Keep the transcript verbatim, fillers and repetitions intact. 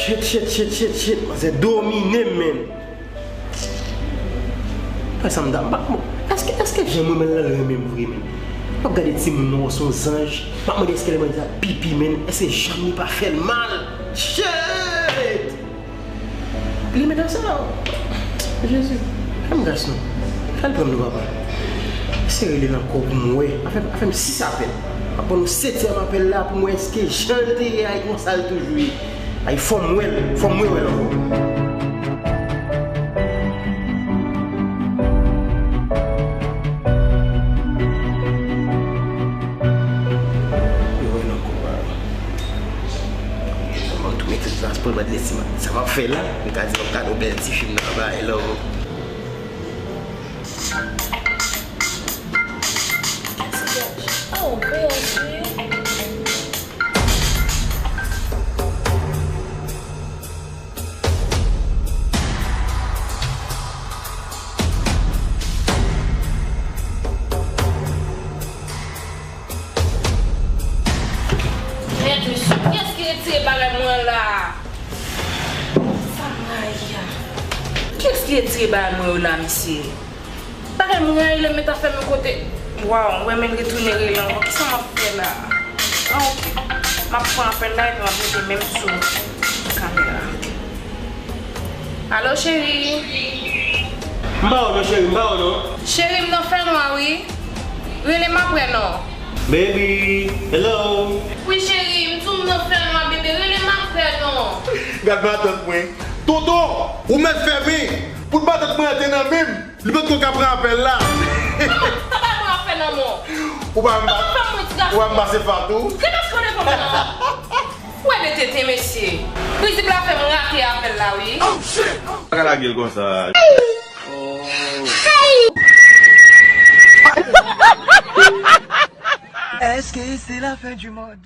Shit, shit, shit, shit, shit. Manzè domine m, menn. Wè sa m ta, m pa, bon, èske, èske jan mwen menm lan renmen m vre, menn? W ap gade timoun nan, wè se yon zanj. M ap mande èske lè manzè ap pipi, menn, èske janm li pa fè l mal? Shit! Li menm sa. Jezi, fè m gras non. Fè l pran m non, papa. Sere li nan kò pou m wè. Afè, afè m sis apèl. M ap ban nou setyèm apèl la pou m wè èske jan l te ye a, e konsa l toujou ye. Ay, fò m wè l, fò m wè, wè l ankò. Yo wè l ankò, pa. Mwen tou mete tout transpò, mwen di, sa m ap fè la, m ka di, m ap gade yon bèl ti fim nan, bay love. Oh, bèl fi. Mèt mesye, kiyès ki retire bagay mwen la? Sa m rayi a. Kiyès ki retire bagay mwen yo la, mesye? Bagay m rayi lè m met afè m yon kote. Waw, m wè men l retounen rele ankò. Kisa m ap fè la? Ah, ok. M ap pran apèl la epi m ap mete menm sou kamera. Alo, cheri? M ba w non, cheri, m ba w non. Cheri, m nan fènwa, wi. Rele m apre non. Baby, hello. Wi, cheri, m di w m nan fènwa, bebe. Rele m apre non. Gad matant mwen. Tonton, ou mèt fèmen. Pout matant mwen an te nan men m. Li potko ka pran apèl la. Kòman sa bay mwen afè nan men w? Ou pa m, ou pa m pase Fatou? Rete sou devan mwen non. Ou wè de tete, mesye. Rizib la fè m rate apèl la, wi. Pa ka lage l konsa. Est-ce que c'est la fin du monde?